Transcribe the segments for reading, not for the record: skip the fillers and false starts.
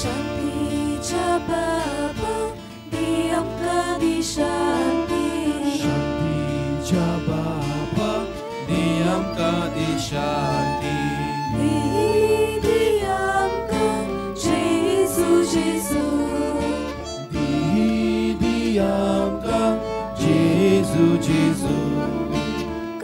शांतीच्या बापा दी आमकां दी शांती. शांतीच्या बापा दी आमकां दी शांती. दी दी आमकां जेजू जेजू. दी दी आमकां जेजू जेजू.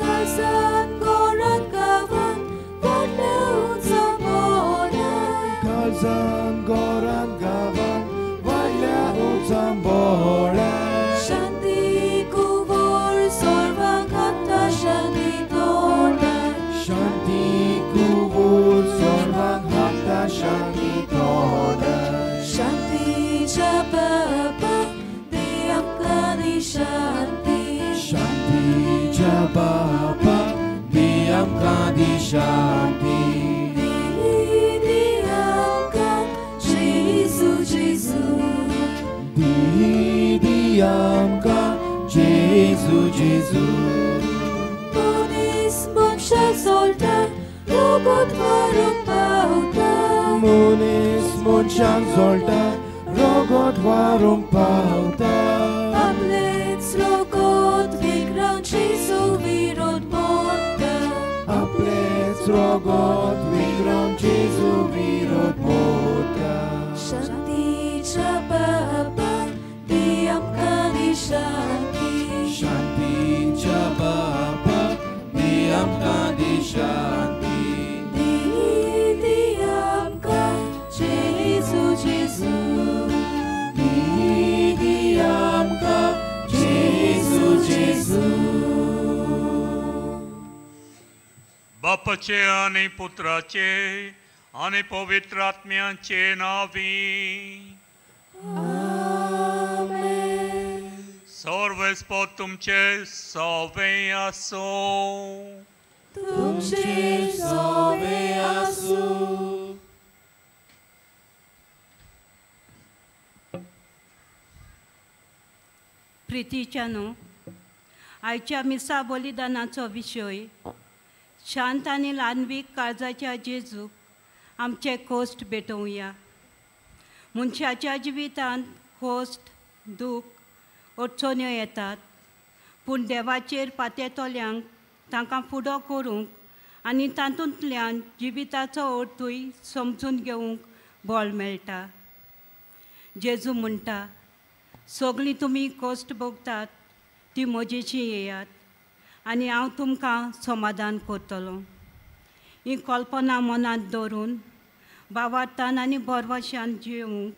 काळजान गोरान गांवान वाडल्या उंचांबोड्यार. काळजान गोरान गांवान वाडल्या उंचांबोड्यार. शांती कुंवर सर्वांक हाडटा शांती तोंडार. शांती कुंवर सर्वांक हाडटा शांती तोंडार. शांतीच्या बापा दी आमकां दी शांती. शांतीच्या बापा दी आमकां दी शांती. दी दी आमकां जेजू जेजू. दी दी आमकां जेजू जेजू. मनीस मनशाक जोडटा रोगोत मारूंक पावता. मनीस मनशाक जोडटा रोगोत वारूंक पावता. आपलेच रोगोत विग्रांक जेजू विरोध मोडटा. आपलेच रोगोत विग्रांक जेजू विरोध मोडटा. शांतीच्या बापा दी आमकां दी शांती. शांतीच्या बापा दी आमकां दी शांती. दी दी आमकां जेजू जेजू. दी दी आमकां जेजू जेजू. बापाचे आनी पुत्राचे आनी पवित्र आत्म्याचे नांवी. आमेन. सर्वेस्पोत तुमचे सवे आसूं. तुमचे सवे आसूं. प्रितीच्यानो, आयच्या मिसा बलिदानाचो विशय शांत आनी ल्हानवीक काळजाच्या जेजूक आमचे कोश्ट भेटोवया. मनशाच्या जिवितांत कोश्ट, दूख, अडचण्यो येतात, पूण देवाचेर पातेतल्यांक तांकां फुडो करूंक आनी तातूंतल्यान जिविताचो अर्थूय समजून घेवंक बळ मेळटा. जेजू म्हणटा, सगळीं तुमी कश्ट भोगतात ती म्हजेशी येयात आनी हांव तुमकां समाधान करतलो. ही कल्पना मनांत दवरून भावार्थान आनी भरवशान जिवंक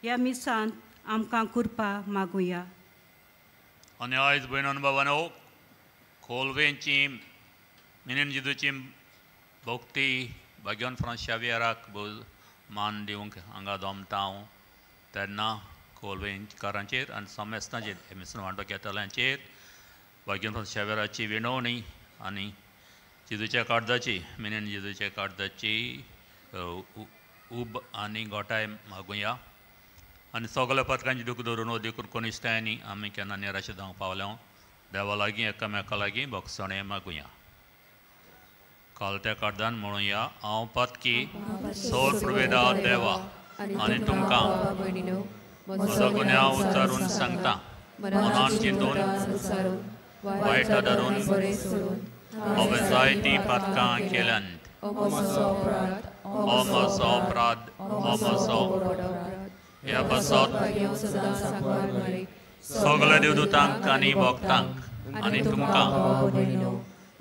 ह्या मिसांत आमकां कृपा मागुया. आनी आयज भयणान बाबानो खोलवेंची मिनेन जेजूची भक्ती भाग्यवान फ्रांस शावियराक मान दिवंक हांगा जमता हांव. तेन्ना खोलवेंकारांचेर आनी समेस्तांचेर हे मिसन वांटो घेतल्यांचेर भाग्यवान फ्रांस शावियराची विनवणी आनी जेजूच्या काळजाची मिनेन जेजूच्या काळजाची उब आनी गोठाय मागुया. आनी सगळ्या पथकांची दूख धरून देखून कोनिश्ठायांनी आमी केन्ना निराश जावंक पावल्या. देवा लागीं एकामेका लागीं भोगसणें मागुया. काल त्या काळजान म्हणुया, हांव पातकी सोर प्रवेदा देवा आनी तुमकां म्हजो गुन्यांव उच्चारून सांगता. मनान चिंतून वायट धरून हांवें जायतीं पातकां केल्यांत. हो म्हजो अपराध, हो म्हजो. ह्या पासत सगळ्या देवदूतांक आनी भक्तांक आनी तुमकां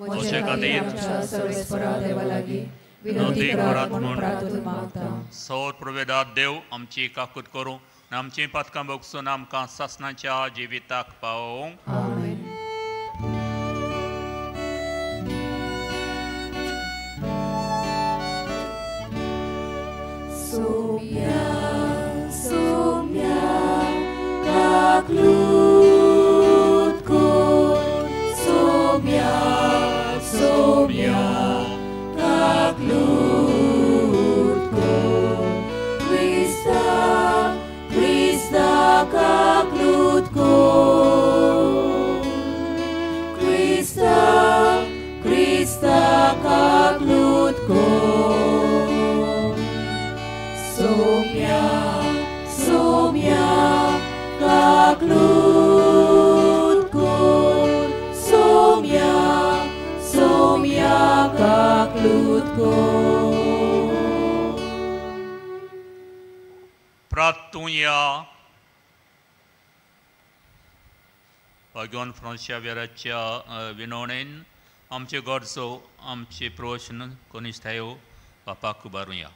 म्हजे खातीर विनोदी करात म्हूण सौर प्रवेदात देव आमची काकूत करूं आनी आमचीं पातकां भोगसून आमकां सासणाच्या जिविताक पावोवंक. Soumya, Soumya, kaklutko. Soumya, Soumya, kaklutko. Krista, Krista, kaklutko. Krista, Krista, kaklutko. Soumya, लुतको. प्रार्थुया. भगवान फ्रांस शाव्यराच्या विनवणेन आमचे गरजो आमचे प्रश्न कनिश्ठायो बापाक उबारुया.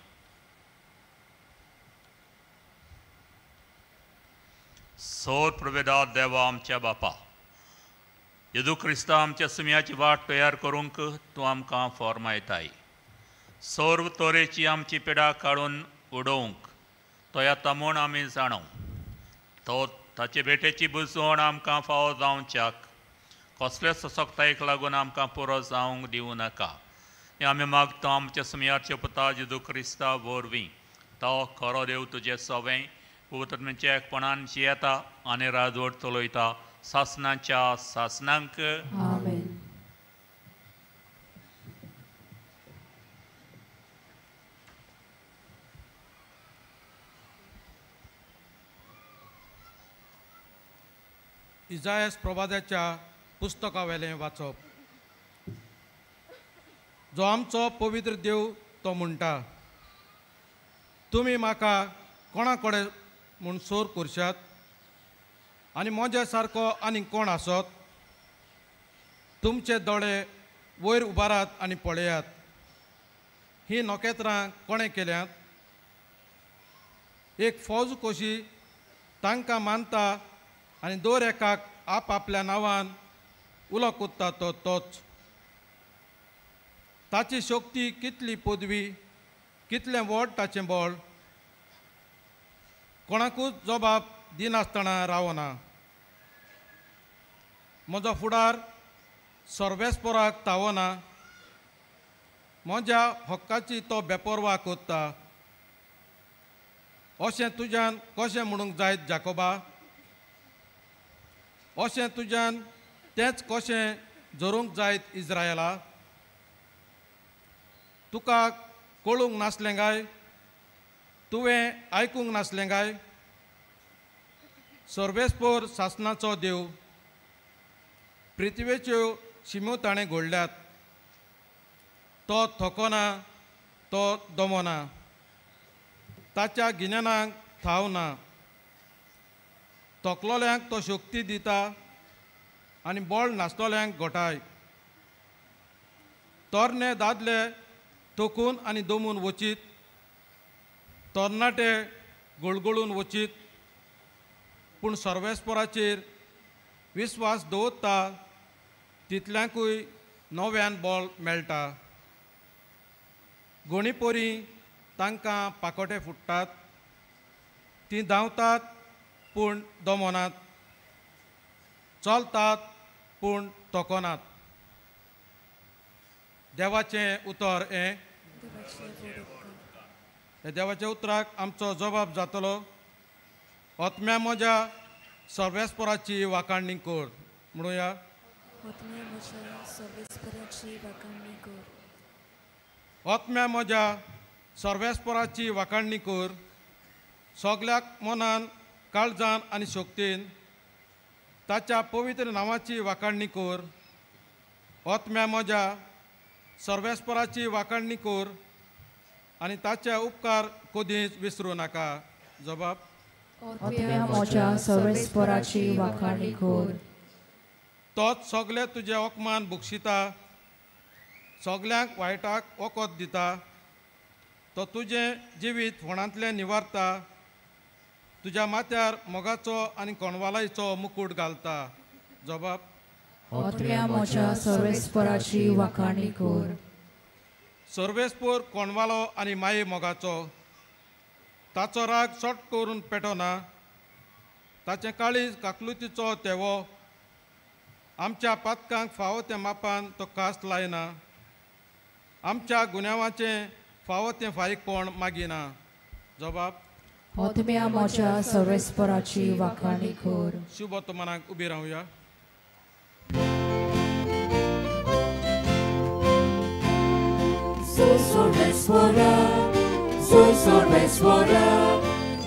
सोर प्रभेदा देवा आमच्या बापा, जेजू क्रिस्ता आमच्या सुम्याची वाट तयार करूंक तूं आमकां फॉर्मायताय. सर्व तरेची आमची पिडा काडून उडोवंक तो येता म्हूण आमी जाणो. तो ताचे भेटेची बुजवण आमकां फावो जावच्याक कसलेच सशक्तायेक लागून आमकां पुरो जावंक दिवं नाका. हें आमी मागता आमच्या सुम्याच्या पुता जेजू क्रिस्ता वरवीं. तो खरो देव तुजें सवें पवित्रत्म्याच्या एकपणान जियेता आनी राजवट चलयता सासनाच्या सासनांक. आमेन. इजायस प्रवादाच्या पुस्तकावेलें वाचप. जो आमचो पवित्र देव तो म्हणटा, तुमी म्हाका कोणा कडेन म्हूण सोर करशात आनी म्हज्या सारको आनीक कोण आसत? तुमचे दोळे वयर उबारात आनी पळयात, हीं नखेत्रां कोणें केल्यांत? एक फौज कशी तांकां मानता आनी दर एकाक आप आपल्या नांवान उलो कोत्ता तो तोच. ताची शक्ती कितली पदवी, कितलें व्हड ताचें बळ, कोणाकूच जबाब दिनासतना रावना. म्हजो फुडार सर्वेस्पोराक तावना, म्हज्या हक्काची तो बेपर्वा कोत्ता. अशें तुज्यान कशें म्हणूंक जायत जाकोबा? अशें तुज्यान तेंच कशें जोरूंक जायत इज्रायला? तुका कळूंक नासलें काय? तुवें आयकूंक नासलें काय? सर्वेस्पोर सासनाचो देव, पृथ्वेच्यो शिमो ताणें घडल्यात. तो थकना, तो दमना, ताच्या गिन्यानाक थाव ना. थकलोल्यांक तो शक्ती दिता आनी बळ नासतल्यांक घटाय. तरणे दादले थकून आनी दमून वचीत, तरणाटे गळगळून वचीत, पूण सर्वेस्पोराचेर विस्वास दवरता तितल्यांकूय नव्यान बळ मेळटा. गोणीपोरी तांकां पाकोटे फुट्टात, तीं धांवतात पूण दमनात, चलतात पूण तोकोनात. देवाचें उतर हें. देवाच्या उतराक आमचो जबाब जातलो. आत्म्या म्हज्या सर्वेस्पोराची वाखाणणी कर म्हणुया. आत्म्या म्हज्या सर्वेस्पोराची वाखाणणी कर, सगल्याक मनान, काळजान आनी शक्तीन ताच्या पवित्र नांवाची वाखाणणी कर. आत्म्या म्हज्या सर्वेस्पोराची वाखाणणी कर आनी ताचे उपकार कदींच विसरूं नाका. जबाब. आत्म्या म्हज्या सर्वेस्पोराची वाखाणणी कर. तोच सगळे तुजे अपमान बक्षिता, सगल्यांक वायटाक वखद दिता. तो तुजें जिवीत फोणांतलें निवारता, तुज्या माथ्यार मोगाचो आनी कोणवालायचो मुकूट घालता. जबाब. आत्म्या म्हज्या सर्वेस्पोराची वाखाणणी कर. सर्वेस्पोर कोणवालो आनी माये मोगाचो, ताचो राग सट करून पेटना. ताचें काळीज काकलुतीचो तेवो, आमच्या पातकांक फावो त्या मापान तो कास लायना, आमच्या गुन्यांवाचें फावो तें फारीकपण मागिना. जबाब. आत्म्या म्हज्या सर्वेस्पोराची वाखाणणी कर. शुभ वर्तमानाक उबी रावया. Soy sorveswara, soy sorveswara,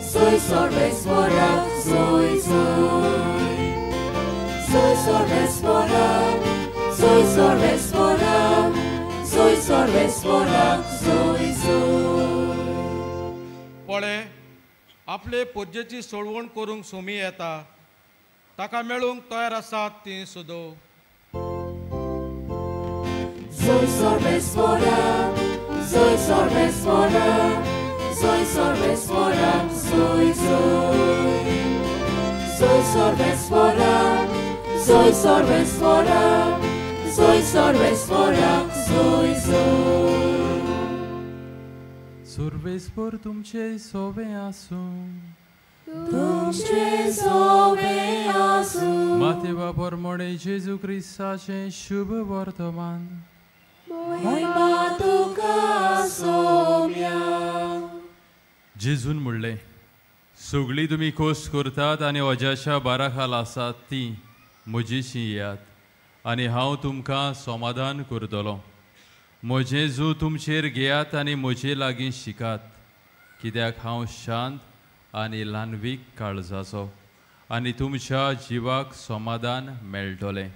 soy sorveswara, soy soy. Soy sorveswara, soy sorveswara, soy सोय सर्वेस्वराक सोय सोय. पळे आपले पोज्जेची सोडवण करूंक सोमी येता, ताका मेळूंक तयार आसात ती सुदो. सोय सर्वेस्वराक सोय सर्वेस्वराक सोय सर्वेस्वराक सोय सोय. सोय सर्वेस्वराक सोय सर्वेस्वराक सोय सर्वेस्वराक सोय सोय. सर्वेस्पर तुमचे सोवे आसूं, तुमचे सोवे आसूं. मातेवा परमणे जेजू क्रिस्ताचें शुभ वर्तमान. महिमा तुका सोम्या. जेजून म्हणलें, सगळीं तुमी खोस करतात आनी अजाच्या बारा खाल आसात ती म्हजेशी येयात आनी हांव तुमकां समाधान करतलो. म्हजें जू तुमचेर घेयात आनी म्हजे लागीं शिकात, कित्याक हांव शांत आनी ल्हानवीक काळजाचो आनी तुमच्या जिवाक समाधान मेळटलें.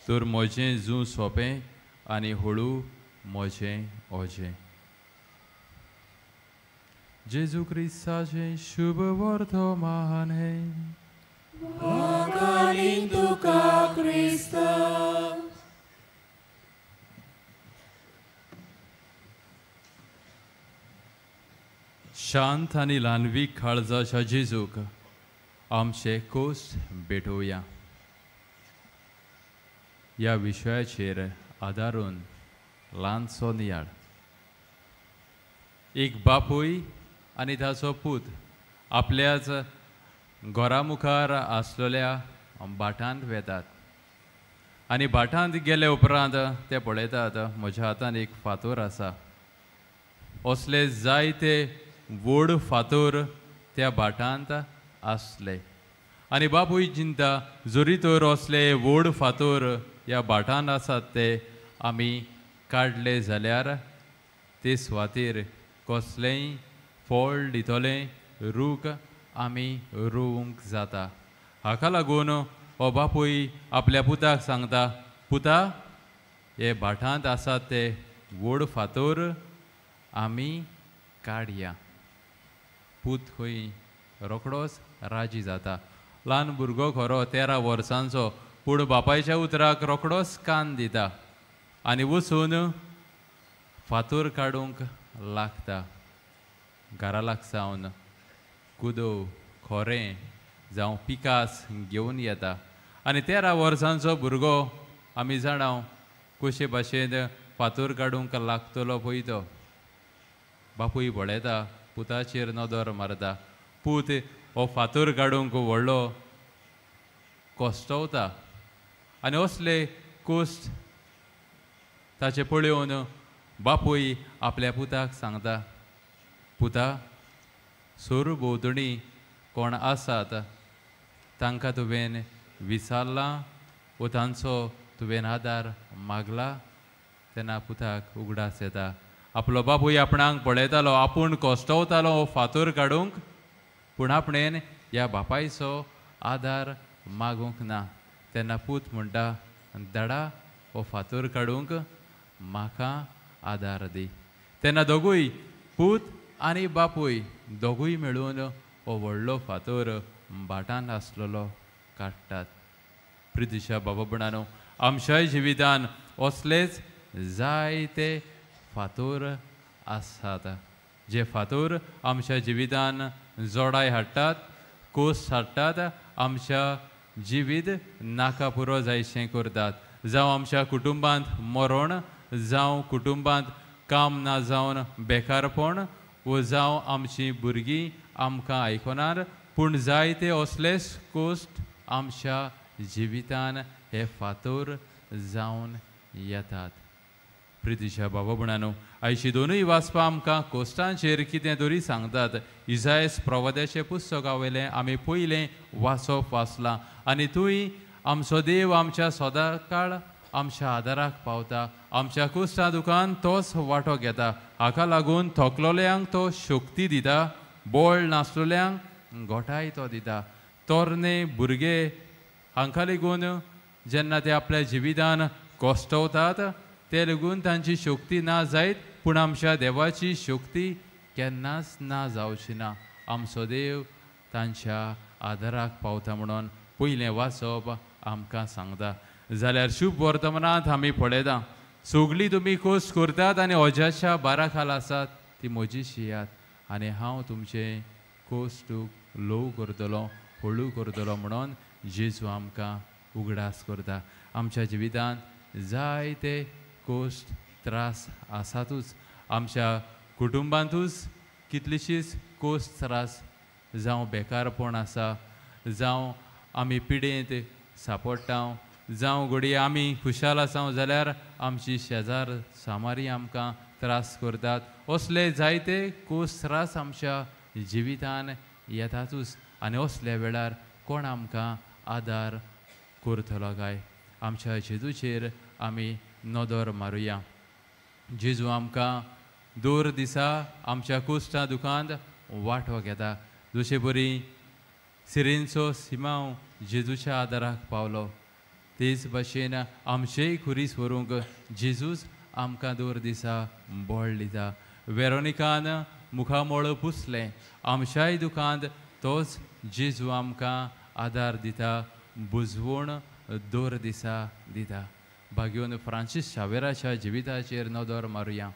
तर म्हजें जू सोंपें आनी हळू म्हजें ओजें. जेजू क्रिस्ताचें शुभ वर्तमान हें. वागाली तुका क्रिस्ता. शांत आनी ल्हानवीक काळजाच्या जेजूक आमचे कोस भेटोवया. ह्या विशयाचेर आदारून ल्हानसो नियाळ. एक बापूय आनी ताचो पूत आपल्याच घरा मुखार आसलेल्या भाटांत वेतात आनी भाटांत गेले उपरांत ते पळयतात म्हज्या हातान एक फातोर आसा. असले जायते व्हड फातोर त्या भाटांत आसले आनी बापूय चिंता जरी तर असले व्हड फातोर ह्या भाटांत आसात ते आमी काडले जाल्यार ते सुवातेर कसलेंय फळ दितलें रूख आमी रोवंक जाता. हाका लागून हो बापूय आपल्या पुताक सांगता, पुता हे भाटांत आसात ते व्हड फातोर आमी काडया. पूत खंय रोखडोच राजी जाता. ल्हान भुरगो खरो 13 वर्सांचो, पूण बापायच्या उतराक रोखडोच कान दिता आनी वचून फातोर काडूंक लागता. घरा लागसावन कुदो खोरें जावं पिकास घेवन येता आनी 13 वर्सांचो भुरगो आमी जाणां कशे भाशेन फातोर काडूंक लागतलो पळय तो. बापूय पळयता, पुताचेर नदर मारता. पूत हो फातोर काडूंक व्हडलो कश्टवता आनी असले कोश्ट ताचे पळोवन बापूय आपल्या पुताक सांगता, पुता सोरू भोंवतणी कोण आसात तांकां तुवें विचारलां वो तांचो तुवें आदार मागला? तेन्ना पुताक उगडास येता आपलो बापूय आपणाक पळयतालो, आपूण कश्टवतालो हो फातोर काडूंक, पूण आपणेन ह्या बापायचो आदार मागूंक ना. तेन्ना पूत म्हणटा, दाडा हो फातोर काडूंक म्हाका आदार दी. तेन्ना दोगूय पूत आनी बापूय दोगूय मेळून हो व्हडलो फातोर भाटांत आसलेलो काडटात. प्रितीच्या बाबा भयणांनो, आमच्याय जिवितान असलेच जायते फातोर आसात जे फातोर आमच्या जिवितान जोडाय हाडटात, कोस हाडटात, आमच्या जिवीत नाका पुरो जायशें करतात. जावं आमच्या कुटुंबांत मरण, जावं कुटुंबांत काम ना जावन बेकारपण, वो जावं आमची भुरगीं आमकां आयकनार, पूण जायते असलेच कोश्ट आमच्या जिवितान हे फातोर जावन येतात. प्रितीच्या बाबा भयणांनो, आयची दोनूय वाचपां आमकां कोश्टांचेर कितें तरी सांगतात. इजायस प्रवाद्याचें पुस्तका वयलें आमी पयलें वाचप वाचलां आनी थंय आमचो देव आमच्या सदांकाळ आमच्या आदाराक पावता, आमच्या कुश्टा दुकान तोच वांटो घेता. हाका लागून थकलोल्यांक तो शक्ती दिता, बळ नासलोल्यांक घोटाय तो दिता. तरणे भुरगे हांकां लेगून जेन्ना ते आपल्या जिवितान कश्टवतात ते लागून तांची शक्ती ना जायत, पूण आमच्या देवाची शक्ती केन्नाच ना जावची ना. आमचो देव तांच्या आदाराक पावता म्हणून पयलें वाचप आमकां सांगता. जाल्यार शुभ वर्तमानांत आमी पळयता, सगळीं तुमी कोस करतात आनी ओज्याच्या बारा खाला आसात ती म्हजी शियात आनी हांव तुमचें कोश्टूक ल्हव करतलो, हळू करतलो म्हणून जेजू आमकां उगडास करता. आमच्या जिवितांत जायते कोश्ट त्रास आसातूच, आमच्या कुटुंबांतूच कितलीशीच कोश्ट त्रास, जावं बेकारपण आसा, जावं आमी पिडेंत सापडटा, जावं घडये आमी खुशाल आसा जाल्यार आमची शेजार सामारी आमकां त्रास करतात. असले जायते कोस त्रास आमच्या जिवितान येतातूच आनी असल्या वेळार कोण आमकां आदार करतलो काय? आमच्या जेजूचेर आमी नदर मारुया. जेजू आमकां दर दिसा आमच्या कुश्टा दुखांत वांटो घेता. जशे बरी सिरेंचो सिमांव जेजूच्या आदाराक पावलो, तेच भाशेन आमचेय खुरीस व्हरूंक जेजूच आमकां दर दिसा बळ दिता. वेरोनिकान मुखामळ पुसलें, आमच्याय दुखांत तोच जेजू आमकां आदार दिता, बुजवण दर दिसा दिता. भाग्योन फ्रांसीस शावेराच्या जिविताचेर नदर मारुया.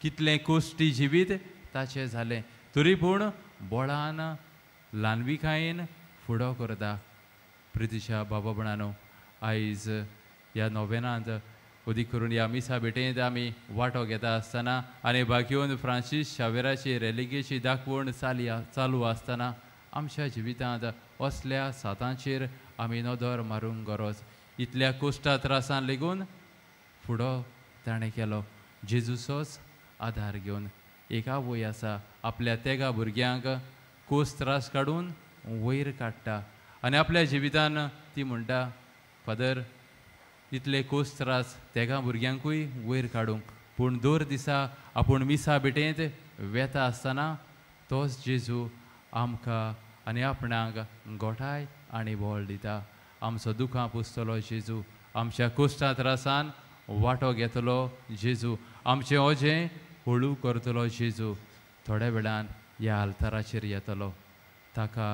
कितलें कोश्टी जिवीत ताचें जालें तरी पूण बळान ल्हानविकायेन फुडो करता. प्रितीच्या बाबा भयणांनो, आयज ह्या नोवेनांत अदीक करून ह्या मिसा भेटेंत आमी वांटो घेता आसतना आनी भाग्योन फ्रांसीस शावेराची रेलिगेची दाखवण चालू आसतना आमच्या जिवितांत असल्या सातांचेर आमी नदर मारूंक गरज. इतल्या कोश्टा त्रासान लेगून फुडो ताणें केलो जेजूचोच आदार घेवन. एक आवय आसा आपल्या तेगा भुरग्यांक कोस त्रास काडून वयर काडटा आनी आपल्या जिवितान ती म्हणटा, फादर इतले कोस त्रास तेगा भुरग्यांकूय वयर काडूंक, पूण दर दिसा आपूण मिसा भेटेंत वेता आसतना तोच जेजू आमकां आनी आपणाक गोठाय आनी बळ दिता. आमचो दुखां पुसतलो जेजू, आमच्या कोश्टा त्रासान वांटो घेतलो जेजू, आमचें ओजें हळू करतलो जेजू. थोड्या वेळान ह्या आल्ताराचेर येतलो, ताका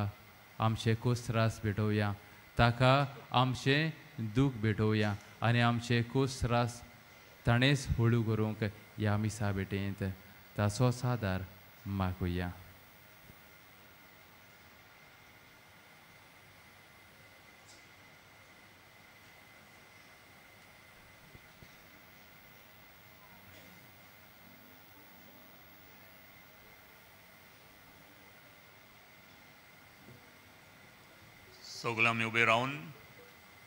आमचे कोस त्रास भेटोवया, ताका आमचें दूख भेटोवया आनी आमचे कोस त्रास ताणेंच हळू करूंक ह्या मिसा भेटेंत ताचोच आदार मागुया. सगळे आमी उबे रावन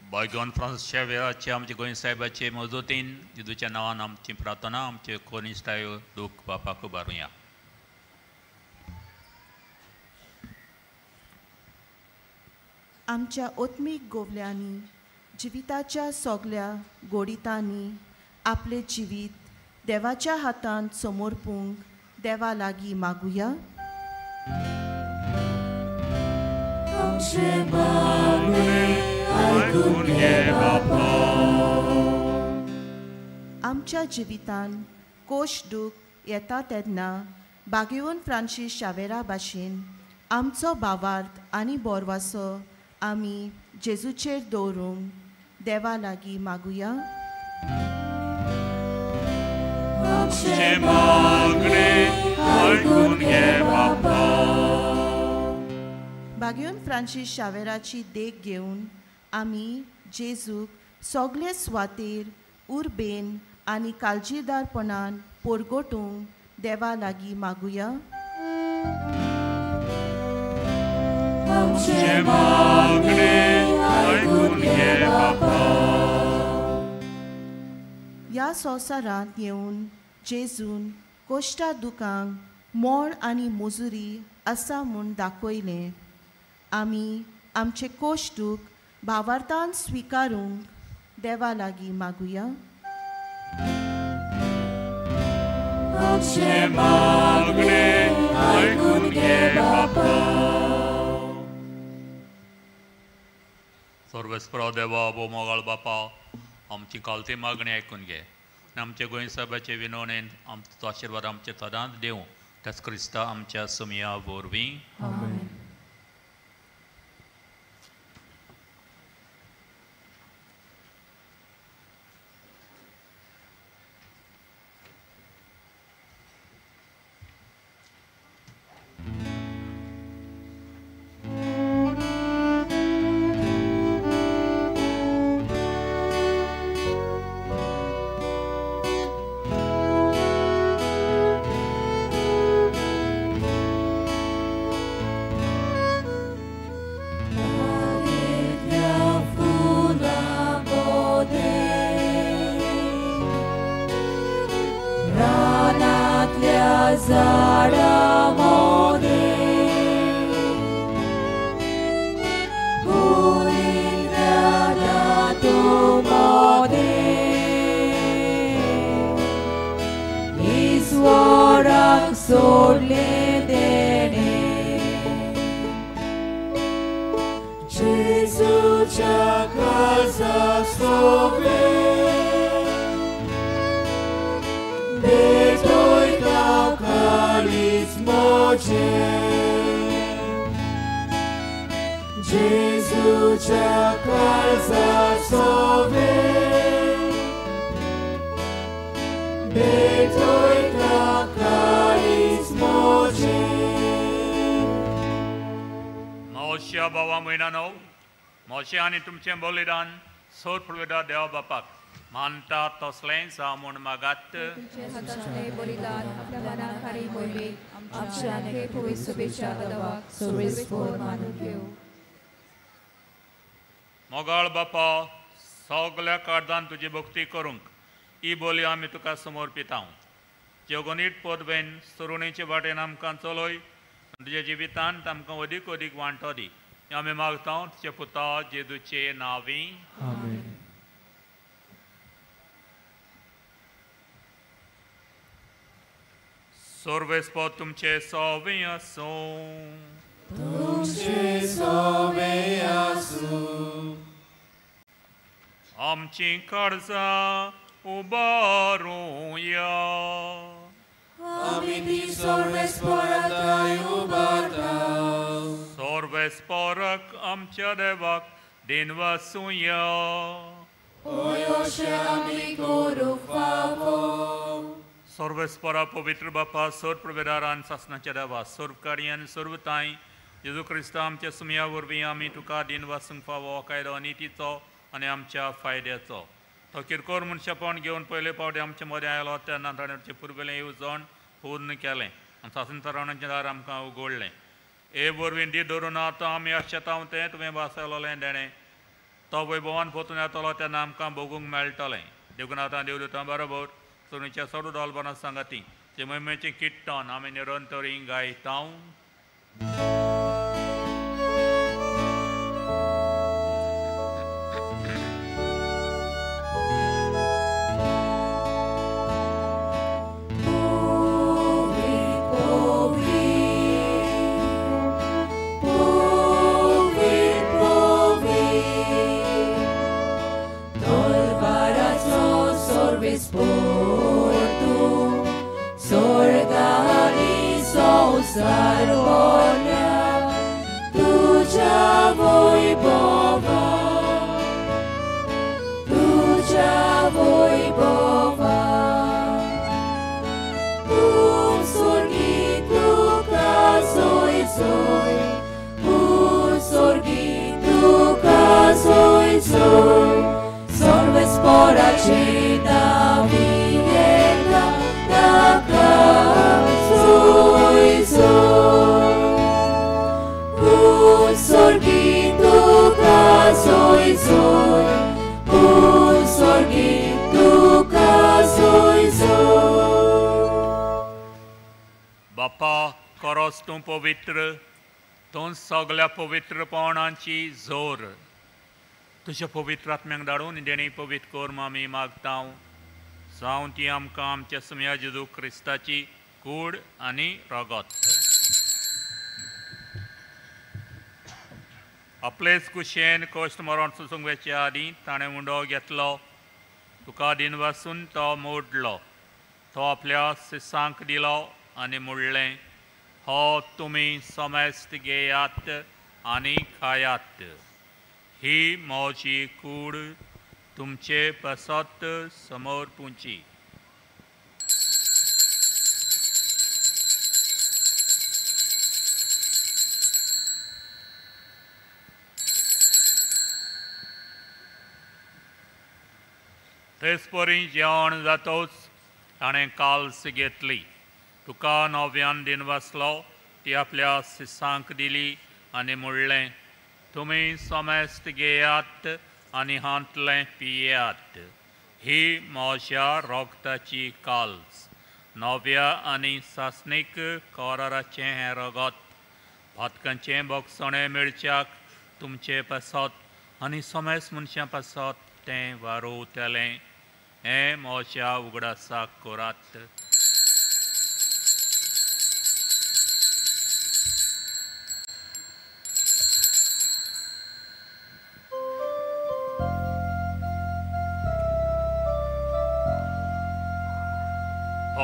बायगॉन फ्रांसीस शावेराचे आमचे गोंय साहेबाचे मजतीन जेजूच्या नांवान आमची प्रार्थना आमचे कोनिश्ठाय दूख बापाक उबारुया. आमच्या ओत्मीक गोवल्यांनी जिविताच्या सगल्या गोडितांनी आपलें जिवीत देवाच्या हातांत समर्पूंक देवा लागीं मागुया. आमच्या जिवितान कोश दूख येता तेन्ना बागेवन फ्रांसीस शावेरा भाशेन आमचो भावार्थ आनी बोरवासो आमी जेजूचेर दवरूंक देवा लागीं मागुया. बागेवन फ्रांसीस शावेराची देख घेवन आमी जेजूक सगळे सुवातेर उर्बेन आनी काळजीदारपणान पोरगोटूंक देवा लागीं मागुया. ह्या संवसारांत येवन जेजून कोश्टा दुकांक मोळ आनी मजुरी आसा म्हूण दाखयलें. आमी आमचे कोश दूख भावार्थान स्विकारूंक देवा लागीं मागुया. सर्वेस्परा देवा भो मोगाळ बापा, आमची कालती मागणी आयकून घे. आमच्या गोंय साहेबाचे विनवणेन आमचो आशिर्वाद आमचे सदांच दिवं त्याच क्रिस्ता आमच्या सुमया वरवीं. आनी तुमचें बलिदान सोद फुडवेदा देवा बापाक मानता तसलें जावं म्हूण मागात. मोगाळ बापा, सगल्या काळजान तुजी भक्ती करूंक ही बोली आमी तुका समर्पिता. जगोनीट पदवेन सरुणेचे वाटेन आमकां चलय, तुज्या जिवितांत आमकां अदीक अदीक वांटो दी. आमी मागता तुजे पुता जेजूचे नांवी. सर्वेस्पोर तुमचे सोवे आसूं. तुमचे सोवे आसूं. आमची काळजां उबारुया. आमी ती सर्वेस्पोराक उबारता. सर्वेस्पोराक आमच्या देवाक दिनवासुया. अशें आमी करूंक फावो. सर्वेस्पोरा पवित्र बापा, सर्व प्रवेदारान सासणाच्या देवा, सर्व कार्यान सर्व तांय जेजू क्रिस्ता आमच्या सुमया वरवीं आमी तुका दिनवासूंक फावो कायदो नितीचो आनी आमच्या फायद्याचो. तो किरकोर मनशापण घेवन पयले पावटी आमचे मदें आयलो तेन्ना ताणें आमचें पुर्विल्लें येवजण पूर्ण केलें आनी सासन तरावणाचें दार आमकां उगडलें. हे वरवीं दी धरून आतां आमी आशेता तें तुवें भासयलोलें देणें तो वैभवान पोतून येतलो तेन्ना आमकां भोगूंक मेळटलें. देखून आतां देवदूतां बरोबर सुरणीच्या सडू डॉलबरां सांगाती ते मोहिमेचें किट्टन आमी निरंतरी गायता. बापा, करोस तूं पवित्र, तूं सगल्या पवित्रपणाची जोर. तुज्या पवित्र आत्म्यांक धाडून देणी पवित्र कर आमी मागता. जावं ती आमकां आमच्या सुमया जेजू क्रिस्ताची कूड आनी रगत. आपलेच कुशेन कश्ट मरण सोसूंक वचच्या आदीं ताणें उंडो घेतलो, तुका दिनवासून तो मोडलो, तो आपल्या शिसांक दिलो आनी म्हणलें, हो तुमी समेस्त घेयात आनी खायात, ही म्हजी कूड तुमचे पासत समर्पुची। तेच परी जेवण जातोच ताणें काल्स घेतली, तुका नव्यान दिनवासलो, ती आपल्या शिसांक दिली आनी म्हणलें, तुमी समेस्त घेयात आनी हांतलें पियात, ही म्हज्या रोगताची काल्स, नव्या आनी सासणीक कराराचें हें रगत, भातकांचें भोगसणें मेळच्याक तुमचे पासत आनी समेस्त मनशां पासत तें वारोवतलें, हें म्हज्या उगडासाक करात।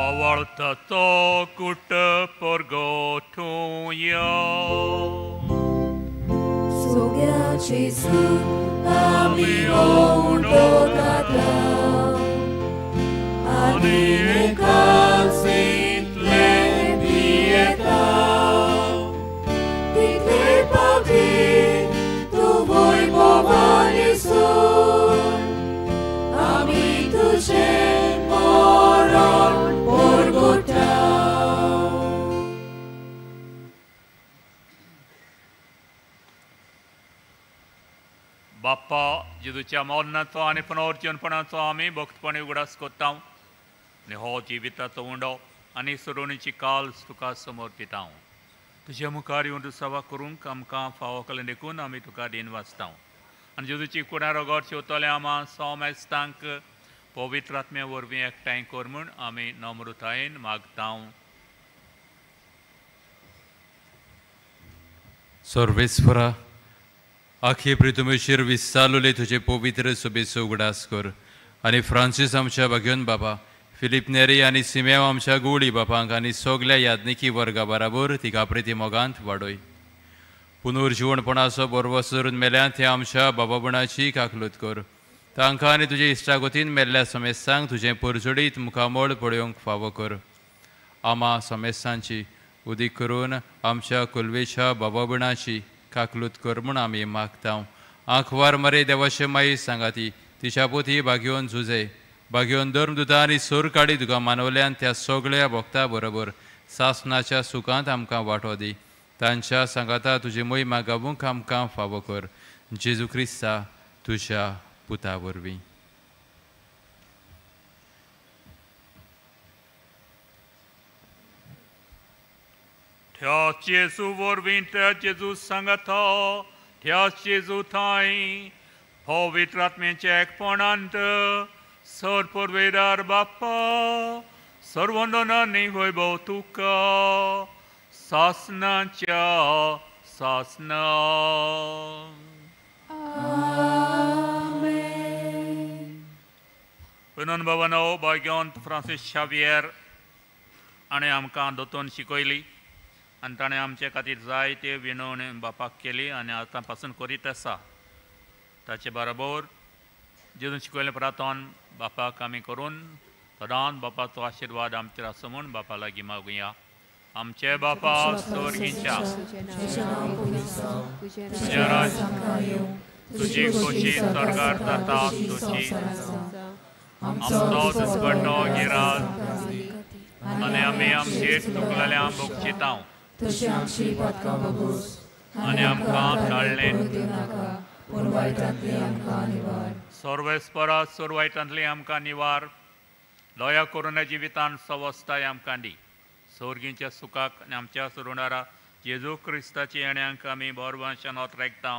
आवळतो कुट परगोटूया सोग्या जेजू आमी ओंडोगाता आनी एकासितले पियेता तितले पावटी तूं वैभवान सून आमी तुजें मरण परगोटा। बाप्पा जेजूच्या मरणाचो आनी पुनर्जीवनपणाचो आमी भक्तपणी उगडास करता आनी हो जिविताचो उंडो आनी सरोवणीची काल्स तुका समर्पिता। तुज्या मुखार येवन तूं सेवा करूंक आमकां फावो केलें देखून आमी तुका दीन वाचता आनी जेजूची कुडा रगत शेवतले आमा सोमेस्तांक पवित्र आत्म्या वरवीं एकठांय कर म्हूण आमी नम्रतायेन मागता। सर्वेस्परा आखे प्रितुमेचेर विस्सालोले तुजे पवित्र सभेचो उगडास कर आनी फ्रांसीस आमच्या भाग्योन बाबा, फिलीप नेरी आनी सिमेव आमच्या गोळी बापांक आनी सगल्या याज्ञिकी वर्गा बराबर तिका प्रिती मोगांत वाडय। पुनर्जिवणपणाचो बरवस धरून मेल्यात ह्या आमच्या बाबापणाची काकलूत कर, तांकां आनी तुजे इश्टागतीन मेल्ल्या समेस्तांक तुजें परजडीत मुखामळ पळोवंक फावो कर। आमा समेस्तांची उदीक करून आमच्या कोलवेच्या बाबापणाची काकलूत कर म्हूण आमी मागता। आंखवार मरे देवाचे माई सांगाती तिच्या पोती भाग्योन झुजे भाग्योन धर्मदुता आनी सोर काडी तुका मानवल्यान त्या सगळ्या भक्ता बरोबर सासनाच्या सुखांत आमकां वांटो दी। तांच्या सांगाता तुजी मोहिमा गावूंक आमकां फावो कर, जेजू क्रिस्ता तुज्या पुता वरवीं। त्या जेजू वरवीं त्या जेजू सांगाता त्या जेजू थांय पवित्र आत्म्याच्या एकपणांत सर परवेदार बाप्पा सर्वंदनांनी वैभव तुका सासनाच्या सासना। पुनन भवनो भाग्यवंत फ्रांसीस शावियर आनी आमकां दोतोन शिकयली आनी ताणें आमचे खातीर जायते विनवणी बापाक केली आनी आतां पासून करीत आसा। ताचे बरोबर जेजून शिकयलें प्रार्थन बापाक आमी करून सदांच बापाचो आशिर्वाद आमचेर आसूं म्हूण बापा लागीं मागुया। आमचे बापा स्वर्गीच्या, तुजें राज्य, तुजी खोशी स्वर्गार जाता तुजी, आमचो दिसपट्टो गिराज आनी आमी आमचेर चुकलेल्या भोगशिता आनी आमकां टाळ्ळें सर्वेस्परा सोर वायटांतली आमकां निवार, दया करून जिवितान सवस्ताय आमकां दी। सोर्गींच्या सुखाक आनी आमच्या सुरुणारा जेजू क्रिस्ताची येण्यांक आमी बोरवांशान ओतरेकता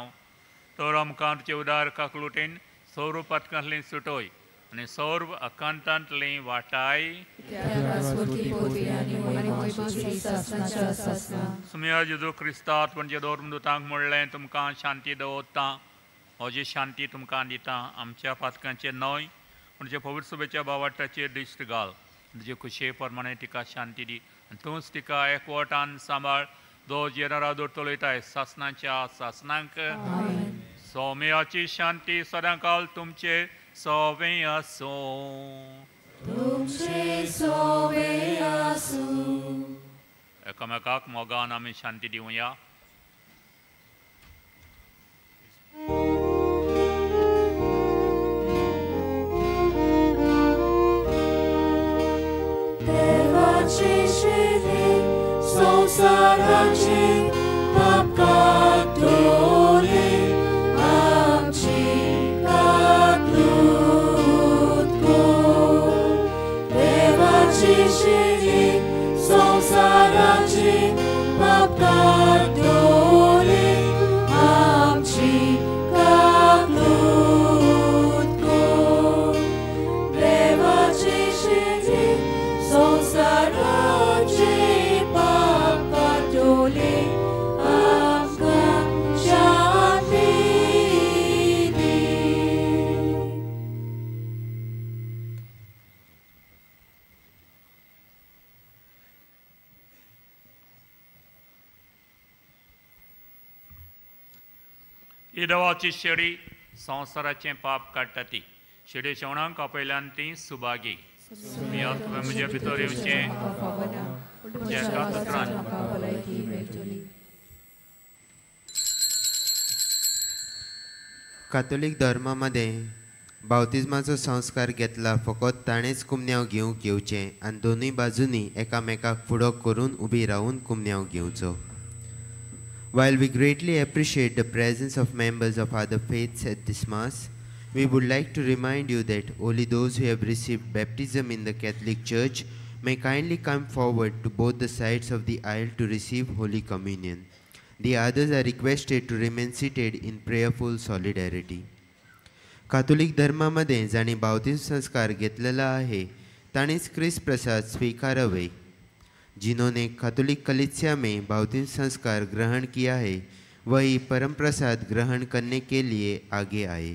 तर आमकां तुजे उदार काकलुटेन सौर पातकांतली सुटोय आनी सौर आकांतांतली वाटाय। सुम्या जेजू क्रिस्तात म्हणजे धर्मदूतांक म्हणलें, तुमकां शांती दवरता, म्हजी शांती तुमकां दिता, आमच्या पातकांचेर न्हय पूण तुजे पवित्र सभेच्या भावार्ताचेर दिश्ट घाल, तुजे खुशये प्रमाणे तिका शांती दी आनी तूंच तिका एकवटान सांबाळ. दो जेनरा दवरतलो सासनाच्या सासनांक. सौम्याची शांती सदांकाल तुमचे सोवे आसूं. तुमचे सोवे आसूं. एकामेकाक मोगान आमी शांती दिवया. देवाची शिरी संवसाराची पाप काडटली आमची काकूत कर. देवाची शिरी संवसाराची पाप काडटली आमची काकूत कर. देवाची शिरी संवसाराची पाप काडटली आमकां शांती दी. ही देवाची शेळी संवसाराचें पाप काडटा ती शेळी शेवणांक आपयल्यान ती सुभागी. तुवें म्हजे भितर येवचें एका उतरान. कातोलीक धर्मामध्ये बावतिज्माचो संस्कार घेतला फकत ताणेंच कुमन्यांव घेवंक येवचें आनी दोनूय बाजूंनी एकामेकाक फुडो करून उबी रावून कुमन्यांव घेवचो. While we greatly appreciate the presence of members of other faiths at this Mass, we would like to remind you that only those who have received baptism in the Catholic Church may kindly come forward to both the sides of the aisle to receive Holy Communion. The others are requested to remain seated in prayerful solidarity. Catholic धर्मामध्ये जांणी बावतिज्म संस्कार घेतलेला आहे तांणीच क्रिस्त प्रसाद स्वीकारावे. जिन्होंने Catholic कलीसिया में बावतिज्म संस्कार ग्रहण किया है वही परम प्रसाद ग्रहण करने के लिए आगे आए.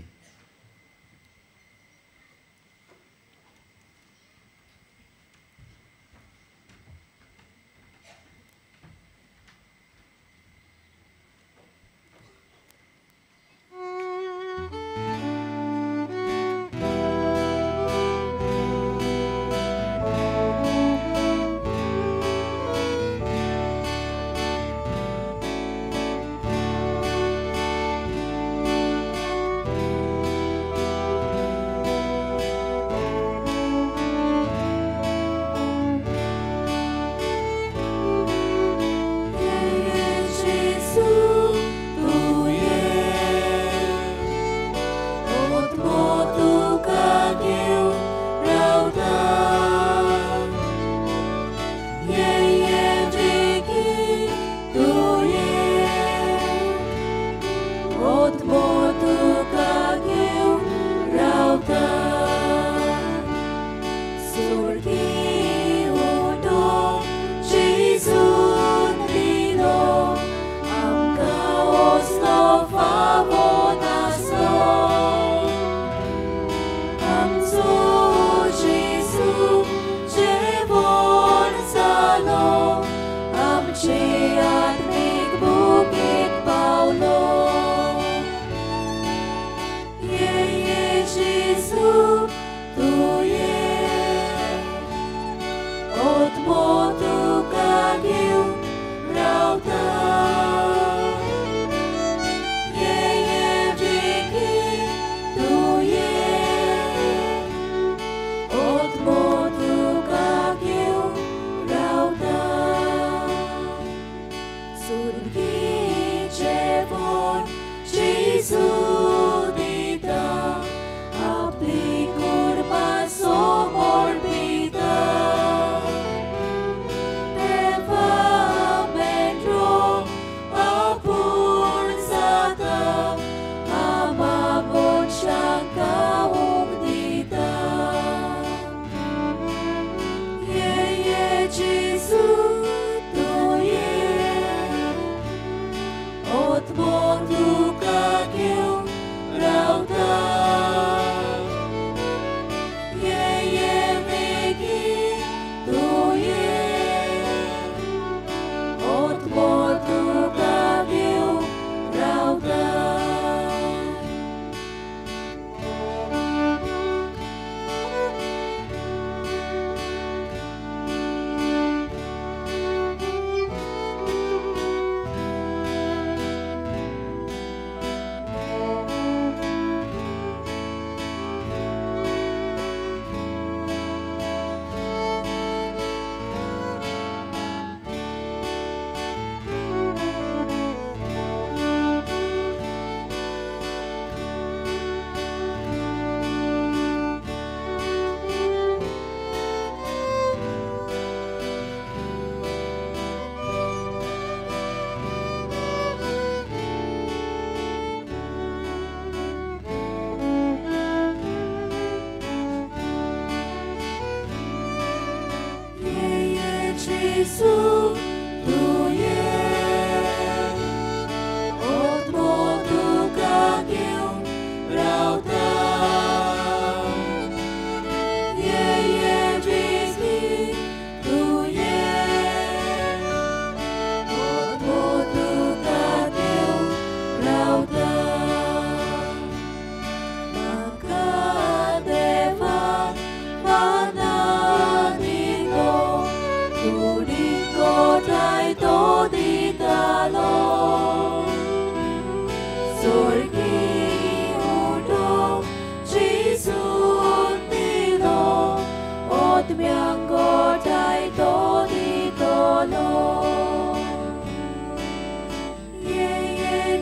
Gesù, tu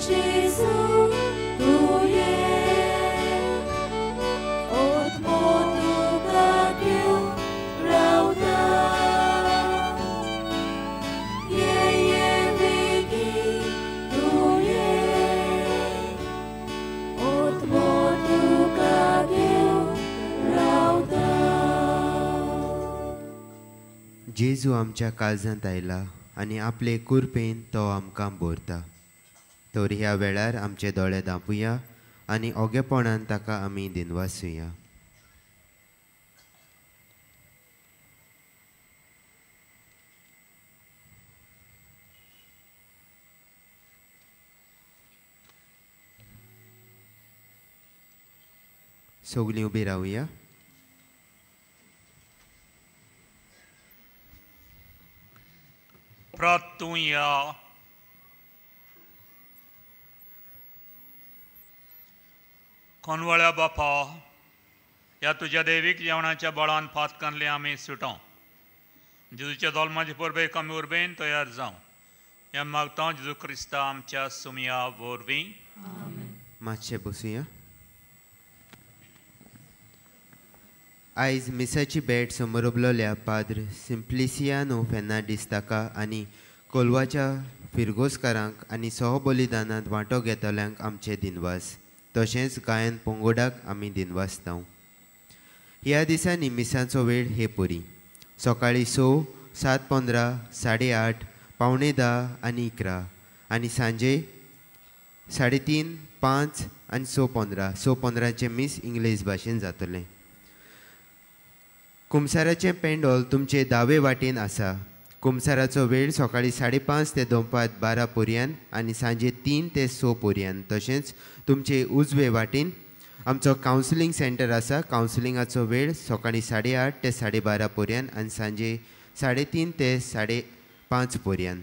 जेजू तुवें आत्मो तुका घेवन रावता. ये ये बेगीन तुवें आत्मो तुका घेवन रावता. जेजू आमच्या काळजांत आयला आनी आपले कुरपेन तो आमकां भरता. तर ह्या वेळार आमचे दोळे धांपुया आनी ओगेपणान ताका आमी दिनवासुया. सगळीं उबी रावया. प्रार्थुया. कोनवळ्या बापा, ह्या तुज्या दैवीक जेवणाच्या बळान फातकानले आमी सुटों. जेजूच्या दोलमाचे परबेक आमी उर्बेन तयार जावं. ह्या मागता जेजू क्रिस्ता आमच्या सुमया वरवीं. मातशें बसुया. आयज मिसाची भेट समोरबलोल्या पाद्र सिंप्लिसियानो फेर्नांडीस ताका आनी कोलवाच्या फिरगोजकारांक आनी सहबलिदानांत वांटो घेतल्यांक आमचे दिनवास. तशेंच गायन पंगोडाक आमी दिनवासता. ह्या दिसांनी मिसाचो वेळ हे परी सकाळीं 6, 7:15, 8:30, 9:45 आनी 11 आनी सांजे 3:30, 5 आनी 6:15. 6:15 मीस इंग्लीश भाशेन जातलें. कुमसाराचें पेंडोल तुमचे दावे वाटेन आसा. कुमसाराचो वेळ सकाळीं 5:30 ते दनपार 12 पर्यंत आनी सांजे 3 ते 6 पर्यंत. तशेंच तुमचे उजवे वाटेन आमचो कावन्सिलींग सेंटर आसा. कावन्सिलिंगाचो वेळ सकाळीं 8:30 ते 12:30 पर्यंत आनी सांजे 3:30 ते 5:30 पर्यंत.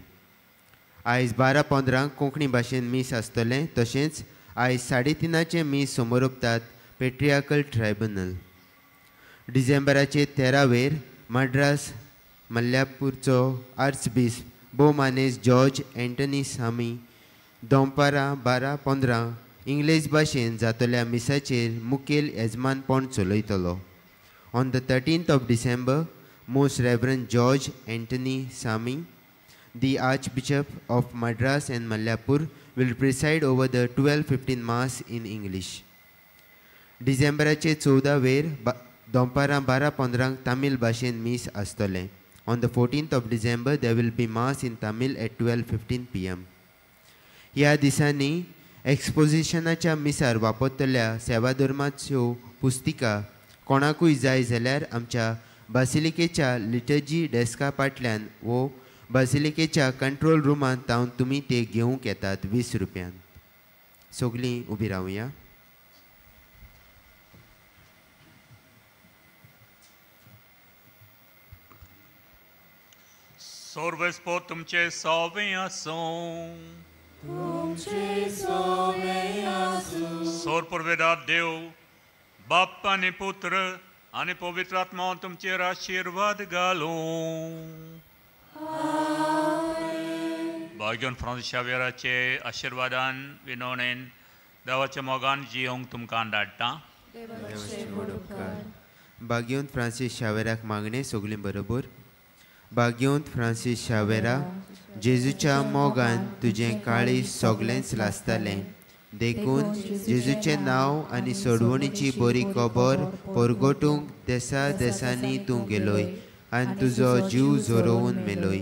आयज 12:15 कोंकणी भाशेन मीस आसतलें. तशेंच आयज 3:30 मीस समोरपतात पेट्रियाकल ट्रायब्युनल. डिसेंबराचे 13 वेर मद्रास मल्ल्यापूरचो आर्चबिस्प भोवमानेस्त जॉर्ज एंटनी सामी दनपारां 12:15 इंग्लीश भाशेन जातल्या मिसाचेर मुखेल येजमानपण चलयतलो. On the 13th of December, most reverend George Antony Swamy, the Archbishop of Madras and Mylapore, will preside over the 12:15 mass in English. डिसेंबराचे 14 वेर दनपारां 12:15 तामील भाशेन मीस आसतलें. On the 14th of December, there will be mass in Tamil at 12:15 PM. ह्या दिसांनी एक्सपोजिशनाच्या मिसार वापरतल्या सेवाधर्माच्यो पुस्तिका कोणाकूय जाय जाल्यार आमच्या बासिलिकेच्या लिटर्जी डेस्का फाटल्यान वो बासिलिकेच्या कंट्रोल रुमांत तावन तुमी ते घेवंक येतात 20 रुपयांत. सगळीं उबी रावया. सर्वेस्पोर तुमचे सवे आसूं. तुमचे सवे आसूं. सोर परवेदार देव बाप आनी पुत्र आनी पवित्र आत्मा तुमचेर आशिर्वाद घालूं. भाग्यवान फ्रांसीस शावेराचे आशिर्वादान विनवणेन देवाच्या मोगान जियोंक तुमकां धाडटा. भाग्यवंत फ्रांसीस शावेराक मागणें सगळीं बरोबर. भाग्यवंत फ्रांसीस शावेरा, जेजूच्या मोगान तुजें काळीज सगळेंच लासतालें, देखून जेजूचें नांव आनी सोडवणीची बरी खबर परगटूंक देसा देसांनी तूं गेलोय आनी तुजो जीव झरोवन मेलोय.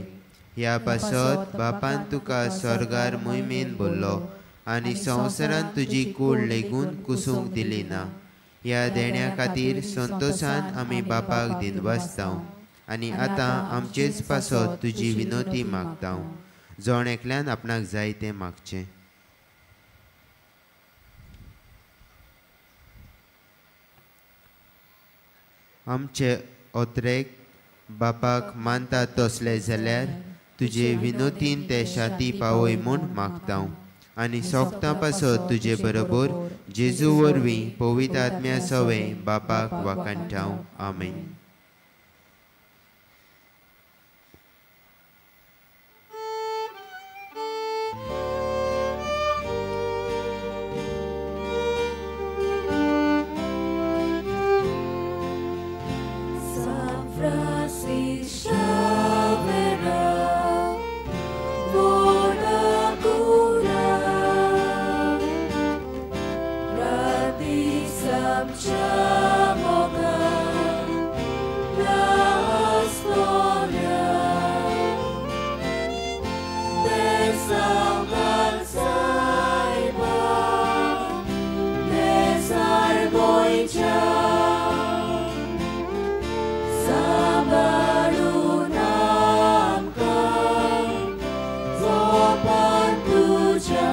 ह्या पासत बापान तुका स्वर्गार मोहिमेन भरलो आनी संवसारान तुजी कूड लेगून कुसूंक दिली ना. ह्या देण्या खातीर संतोशान आमी बापाक दिनवासता आनी आतां आमचेच पासत तुजी विनोती मागता. जण एकल्यान आपणाक जाय तें मागचें. आमचे ओत्रेक बापाक मानता तसले जाल्यार तुजे विनोतीन ते शाती पावय म्हूण मागता आनी सोगतां पासत तुजे बरोबर जेजू वरवीं पवित्र आत्म्या सवें बापाक वाखाणटा. आमेन. जावंक सायबा देसार गोंयच्या सांबाळून आमकां जोपान तुज्या.